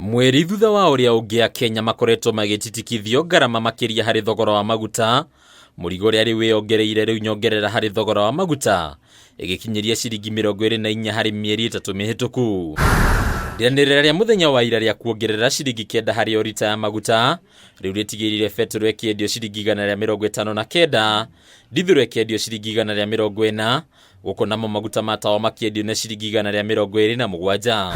Mweri thutha wa ũrĩa ũngĩ Akenya makoretwo magĩtitikithio ngarama makĩria harĩ thogora wa maguta, mũrigo ũrĩa rĩu wĩyongereire rĩu nyongerera harĩ thogora wa maguta ĩgĩkinyĩria ciringi 24 harĩ mĩeri 3 mĩhĩtũku. Rĩanĩrĩra rĩa mũthenya wa ira rĩa kuongerera ciringi 9 harĩ o rita ya maguta rĩu rĩtigĩrĩire betũrũ ĩkĩendio ciringi 159, ndithũrũ ĩkĩendio ciringi 140, Gũkũ namo maguta ma tawa makĩendio na ciringi 127.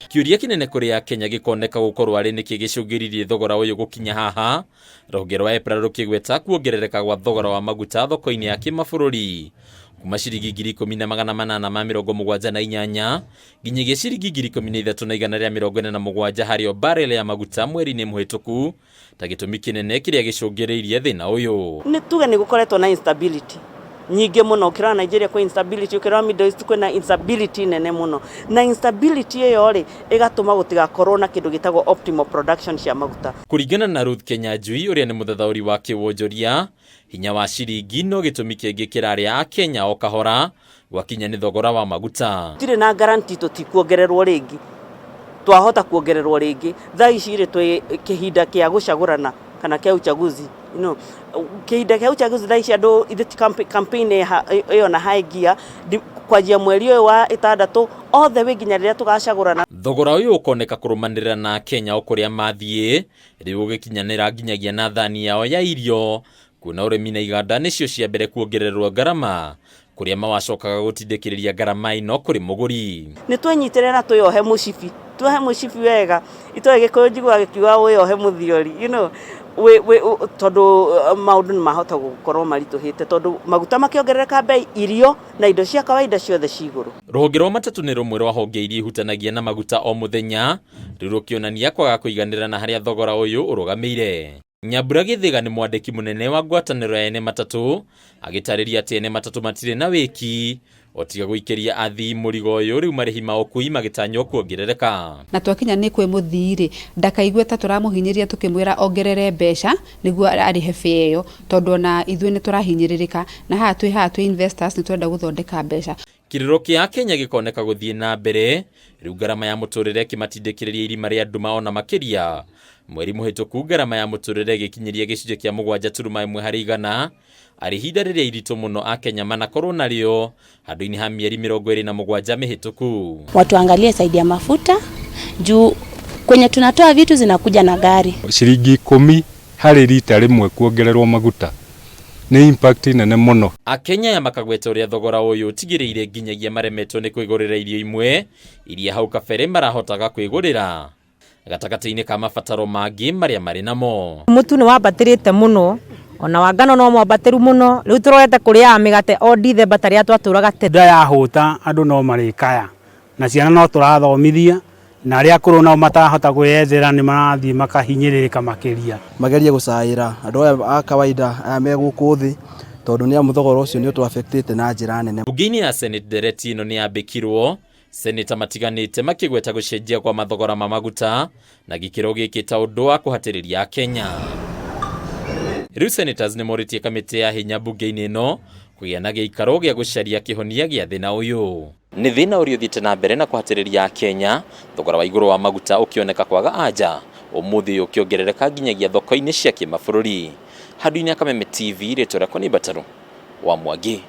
Kĩũria kĩnene kũrĩ Akenya gĩkoneka gũkorwo arĩ nĩkĩ gĩcũngĩrĩirie thogora ũyũ gũkinya haha, rũhonge rwa EPRA rũkĩgweta kuongerereka gwa thogora wa maguta thoko-inĩ ya kĩmabũrũri kuma ciringi 10,878 nginyagia ciringi 13,147 harĩ o barrel ya maguta mweri-inĩ mũhĩtũku ta gĩtũmi kĩnene kĩrĩa gĩcũngĩrĩirie thĩna ũyũ. Nĩ tuge nĩ gũkoretwo na instability nyingĩ mũno, ũkĩrora Nigeria kwĩ instability, ũkĩrora Middle East kwĩna instability nene mũno, na instability ĩyo rĩ ĩgatũma gũtigakorwo na kĩndũ gĩtagwo optimal production cia maguta. Kũringana na Ruth Kenyanjui ũrĩa nĩ mũthathaũri wa kĩwonjoria, hinya wa ciringi no gĩtũmi kĩngĩ kĩrarĩa Akenya o kahora gwakinya nĩ thogora wa maguta. Tũtirĩ na guarantee tũtikuongererwo rĩngĩ, twahota kuongererwo rĩngĩ. Thaa ici rĩ twĩ kĩhinda kĩa gũcagũrana kana kĩa uchaguzi you know. Kĩhinda kĩa uchaguzi thaa ici andũ ithuĩ ti campaign ĩyo na high gear kwanjia mweri ũyũ wa ĩtandatũ all the way nginya rĩrĩa tũgacagũrana. Thogora ũyũ ũkoneka kũrũmanĩrĩra na Akenya o kũrĩa mathiĩ, rĩu ũgĩkinyanĩra nginyagia na thani yao ya irio, kuona ũrĩmi na iganda nĩcio cia mbere kuongererwo ngarama, kũrĩa mawacokaga gũtindĩkĩrĩria ngarama ĩno kũrĩ mũgũri. Nĩ twĩnyitĩre na twĩyohe mũcibi, tuohe mũcibi wega, itoĩ Gĩkũyũ njiguaga gĩkiuga wĩyohe mũthiori, you know, tondũ maũndũ nĩ mahota gũkorwo maritũhĩte tondũ maguta makĩongerereka bei, irio na indo cia kawaida ciothe ci igũrũ. Rũhonge rwa matatũ nĩ rũmwe rwa honge iria ihutanagia na maguta o mũthenya, rĩu rũkĩonania kwaga kũiganĩra na harĩa thogora ũyũ ũrũgamĩire. Nyambura Gĩthĩga nĩ mwandĩki mũnene wa ngwatanĩro ya ene matatũ, agĩtarĩria atĩ ene matatũ matirĩ na wĩki o tiga gũikĩria athii mũrigo ũyũ rĩu marĩhi ma ũkui magĩtanywo kuongerereka. Na twakinya nĩ kwĩ mũthii rĩ, ndakaigue ta tũramũhinyĩrĩria tũkĩmwĩra ongerere mbeca nĩguo arĩhe fare ĩyo, tondũ ona ithuĩ nĩ tũrahinyĩrĩrĩka, na haha twĩ haha twĩ investors nĩ tũrenda gũthondeka mbeca. Kĩrĩro kĩa Kenya gĩkoneka gũthiĩ na mbere, rĩu ngarama ya mũtũrĩre ĩkĩmatindĩkĩrĩria irima rĩa nduma ona makĩria. Mweri mũhĩtũku ngarama ya mũtũrĩre ĩgĩkinyĩria gĩcunjĩ kĩa 7.1 harĩ igana, arĩ ihinda rĩrĩa iritũ mũno Akenya manakorwo narĩo handũ-inĩ ha mĩeri 27 mĩhĩtũku. Watuangalie side ya mafuta juu kwenye tunatoa vitu zinakuja na gari. Ciringi 10 harĩ rita rĩmwe kuongererwo maguta nĩ impact nene mũno. Akenya aya makagweta ũrĩa thogora ũyũ ũtigĩrĩire nginyagia maremetwo nĩ kwĩgũrĩra irio imwe iria hau kabere marahotaga kwĩgũrĩra gatagatĩ-inĩ ka mabataro mangĩ marĩa marĩ namo. Mũtu nĩ wambatĩrĩte mũno ona wa ngano no mwambatĩru mũno rĩu tũrorete kũrĩaga mĩgate o Dithemba ta rĩrĩa twatũraga tene. Nda yahũta andũ no marĩkaya na ciana no tũrathomithia na arĩa akũrũ nao matarahota kwĩyethera nĩ marathiĩ makahinyĩrĩrĩka makĩria. Magerie gũcaĩra andũ aya a kawaida aya me gũkũ thĩ tondũ nĩ amu thogora ũcio nĩ ũtũ affect na njĩra nene. Bunge-inĩ ya Senate ndereti ĩno nĩ yambĩkirwo, Seneta matiganĩte makĩgweta gũcenjia kwa mathogora ma maguta na gĩkĩro gĩkĩ ta ũndũ wa kũhatĩrĩria Akenya. Rĩu senators nĩ morĩtie kamĩtĩ ya hinya bunge-inĩ ĩno kũgĩa na gĩikaro gĩa gũcaria kĩhonia gĩa thĩna ũyũ. Nĩ thĩna ũrĩa ũthiĩte na mbere na kũhatĩrĩria Akenya, thogora wa igũrũ wa maguta ũkĩoneka kwaga anja, ũmũthĩ ũyũ ũkĩongerereka nginyagia thoko-inĩ cia kĩmabũrũri. Handũ-inĩ ha Kameme TV, rĩtwa rĩakwa nĩ Mbataru wa Mwangi.